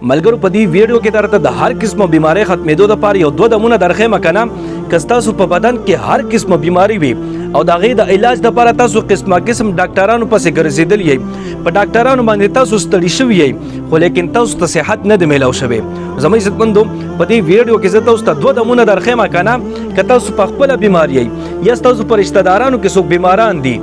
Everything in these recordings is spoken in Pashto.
ملګرو په دې ویډیو کې درته د هر قسمه بیماری ختمېدو لپاره یو دوه دمونه درښیم که نه، که ستاسو په بدن کې هر قسمه بیماری وي او د هغې د علاج لپاره تاسو قسمه قسم ډاکټرانو پسې ګرځېدلی یئ، په ډاکټرانو باندې تاسو ستړي شوي یئ، خو لیکن تاسو ته صحت نه دی میلاو شوی. زما عزتمندو، په دې ویډیو کې زه تاسو ته دوه دمونه درښیم که نه، که تاسو په خپله بیمار یئ یا ستاسو په رشته دارانو کې څوک بیماران دي،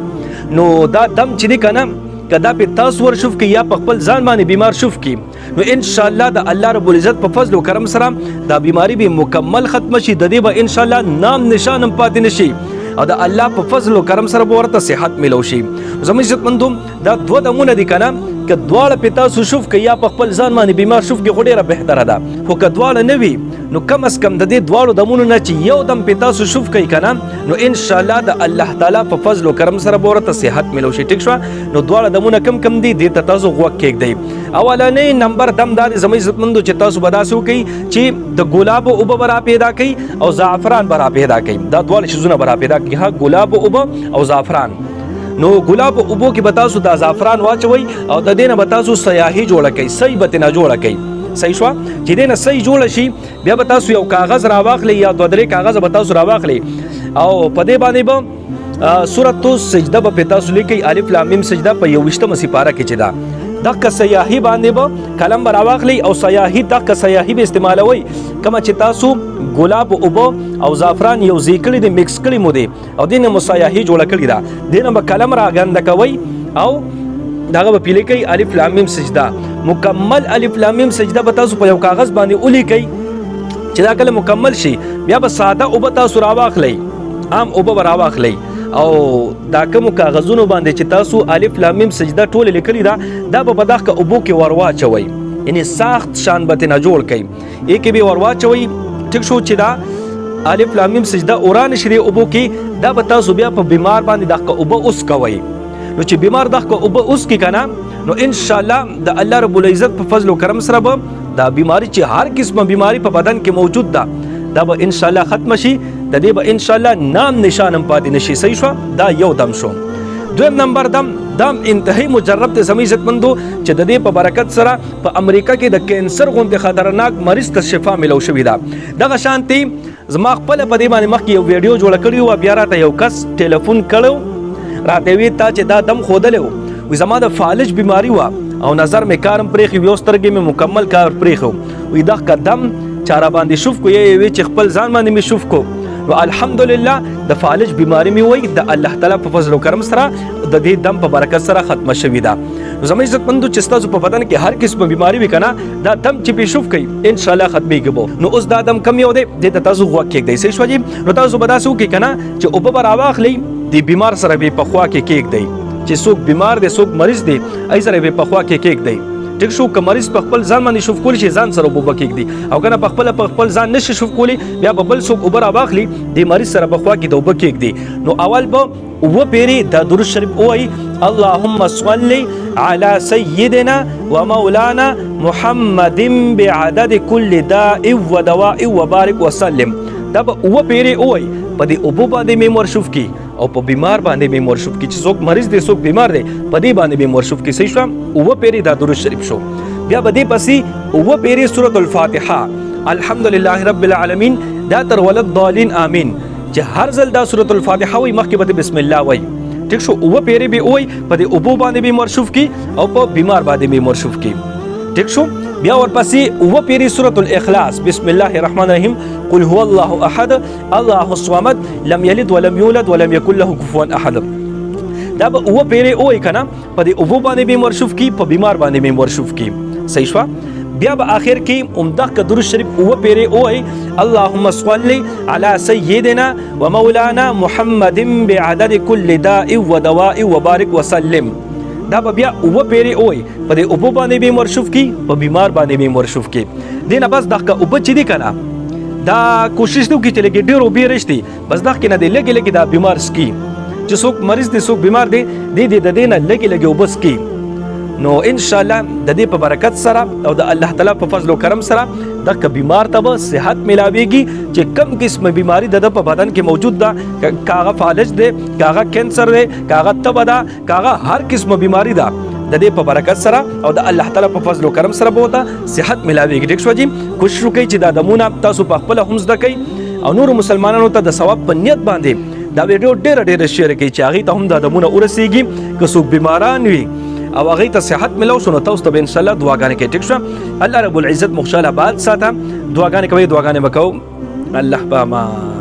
نو دا دم چې دی که نه، که دا پې تاسو ورشوف کې یا په خپل ځان باندې بیمار شوف کې، نو ان شاء الله د الله رب العزت په فضل او کرم سره دا بیماری به مکمل ختم شي، د دې به ان شاء الله نام نشان هم پاتې نشي او د الله په فضل او کرم سره به ورته صحت ملو شي. زموږ عزتمندو، دا دوه دمونه دي که نه، که دواړه پې تاسو شوف کې یا په خپل ځان باندې بیمار شوف کې خو ډېره بهتره ده، خو که دواړه نه وي نو کم از کم د دې دواړو دمونو نه چې یو دم پې تاسو شوف کوي که نه، نو ان شاء الله د الله تعالی په فضل او کرم سره به ورته صحت ملو شي. ټیک شوه؟ نو دواړه دمونه کم کم دي، دې ته تاسو غوږ کېږدئ. اولنی نمبر دم دا دی زموږ عزتمندو چې تاسو به داسې وکړئ چې د ګلابو اوبه به را پیدا کړئ او زعفران به را پیدا کړئ. دا دواړه څیزونه به را پیدا کړئ، ها، ګلابو اوبه او زعفران. نو ګلابو اوبو کې به تاسو دا زعفران واچوئ او د دې نه به تاسو سیاهي جوړه کړئ، صحیح به ترې نه جوړه کړئ. صحیح شوه؟ چې دې نه صحیح جوړه شي، بیا به تاسو یو کاغذ راواخلئ یا دوه درې کاغذ به تاسو راواخلئ او په دې باندې به سورة سجده به په تاسو لیکئ، الف لام میم سجده په 21مه سپاره کې چې ده، دغه سیاهي باندې به قلم به راواخلئ او سیاهي، دغه سیاهي به استعمالوئ کومه چې تاسو ګلاب اوبه او زعفران یو ځای کړي دي، مکس کړي مو دي او دې نه مو سیاهي جوړه کړې ده، دې نه به قلم راګنده کوئ او دغه به پې لیکئ الف لام میم سجده. مکمل الف لام میم سجده به تاسو په یو کاغذ باندې ولیکئ چې دا کله مکمل شي، بیا به ساده اوبه تاسو راواخلئ، عام اوبه به راواخلئ او دا کومو کاغذونو باندې چې تاسو الف لام میم سجده ټوله لیکلې ده، دا به په دغه اوبو کې ورواچوئ، یعنې سخت شان به ترې نه جوړ کړئ، یې کې به ورواچوئ. ټیک شو؟ چې دا الف لام میم سجده اورانه شي دې اوبو کې، دا به تاسو بیا په بیمار باندې دغه اوبه وڅکوئ. نو چې بیمار دغه اوبه وڅکي که نه، نو ان شاء الله د الله رب العزت په فضل او کرم سره به دا بیماری چې هر قسمه بیماری په بدن کې موجود ده، دا به ان شاء الله ختم شي، د دې به ان شاء الله نام نشان هم پاتې نشي. صحیح شوه؟ دا یو دم شو. دویم نمبر دم، دم انتهایی مجرب دی زموږ عزتمندو چې د دې په برکت سره په امریکا کې د کینسر غوندې خطرناک مریض ته شفا میلو شوې ده. دغه شانتي زما خپله په دې باندې مخکې یو ویډیو جوړه کړې وه، بیا راته یو کس ټلیفون کړی و، راته یې ویل تا چې دا دم ښودلی و، وایي زما د فالج بیماري وه او نظر مې کار هم پرېښی، یو سترګې مې مکمل کار پرېښی و، وایي دغه دم چا را باندې شوف کو، یې وی چې خپل ځان باندې مې شوف کو، نو الحمدلله د فالج بیماری مې وایي د الله تعالی په فضل او کرم سره د دې دم په برکت سره ختمه شوې ده. نو زما عزتمندو، چې ستاسو په بدن کې هر قسمه بیماری وي که نه، دا دم چې پې شوف کوي ان شاء الله ختمېږي به. نو اوس دا دم کم یو دی، دې ته تاسو غوږ کېږدئ. صحیح شوه جي؟ نو تاسو به داسې وکړئ که نه چې اوبه به راواخلئ، دې بیمار سره به یې په خوا کې کېږدئ، چې څوک بیمار دی، څوک مریض دی، هغې سره به یې په خوا کې کېږدئ. ټیک شو؟ که مریض په خپل ځان باندې شوف کولی شي، ځان سره اوبه کېږدي، او که نه په خپله په خپل ځان نشي شوف کولی، بیا به بل څوک اوبه راواخلي، دې مریض سره په خوا کې د اوبه کېږدي. نو اول به اووه پېرې دا درود شریف ووایي، اللهم صل علی سیدنا ومولانا محمد بعدد كل داء ودواء وبارک وسلم. دا به اووه پېرې ووایي، په دې اوبو باندې مې ورشوف کړي او په بیمار باندې به ورشوف کړي، چې څوک مریض دی، څوک بیمار دی، په دې باندې به ورشوف کړي. صحیح شوه؟ اووه پېرې دا درود شریف شو. بیا به دې پسې اووه پېرې سورة الفاتحه، الحمدلله رب العالمین، دا تر ولد ضالین آمین، چې هر ځل دا سورة الفاتحه وایي مخکې به د بسم الله وایي. ټیک شو؟ اووه پېرې به ووایي، په دې اوبو باندې به ورشوف کړي او په بیمار باندې به ورشوف کړي. ټیک شو؟ بیا ورپسې اووه پېرې سورة الاخلاص، بسم الله الرحمن الرحیم، قل هو الله احد الله الصمد لم یلد ولم یولد ولم یکن له کفوا احد. دا به اووه پېرې ووایي که نه، په دې اوبو باندې به یې ورشوف کړي، په بیمار باندې به یې ورشوف کړي. صحیح شوه؟ بیا به آخر کې همدغه درود شریف اووه پېرې ووایي، اللهم صل علی سیدنا ومولانا محمد بعدد كل داء ودواء وبارک وسلم. دا به بیا اووه پېرې ووایي، په دې اوبو باندې به یې ورشوف کړي، په بیمار باندې به یې ورشوف کړي. دې نه بس دغه اوبه چې دي که نه، دا کوشش دې وکړي چې لږې ډېر اوبه راشتي، بس دغه نه دې لږې لږې دا بیمار څکي، چې څوک مریض دی، څوک بیمار دی، دې دې د دې نه لږې لږې اوبه څکي. نو ان شاء الله د دې په برکت سره او د الله تعالی په فضل او کرم سره دغه بیمار ته به صحت ملاویږي، چې کم قسمه بیماری د ده په بدن کې موجود ده، که هغه فالج دی، که هغه کینسر دی، که هغه تبه ده، که هغه هر قسمه بیماری ده، د دې په برکت سره او د الله تعالی په فضل او کرم سره به ورته صحت ملاویږي. ټیک شو جی؟ کوشش وکړئ چې دا دمونه تاسو په خپله هم زده کړئ او نورو مسلمانانو ته د ثواب په نیت باندې دا ویډیو ډیره ډیره شیر کړئ چې هغې ته هم دا دمونه ورسیږي. که څوک بیماران وي او هغې ته صحت ملاو شو نو تاسو ته به انشاءالله دعاګانې کوي. ټیک شو؟ الله رب العزت مو خوشحاله آباد ساته. دعاګانې کوئ، دعاګانې به کوو. الله په امان.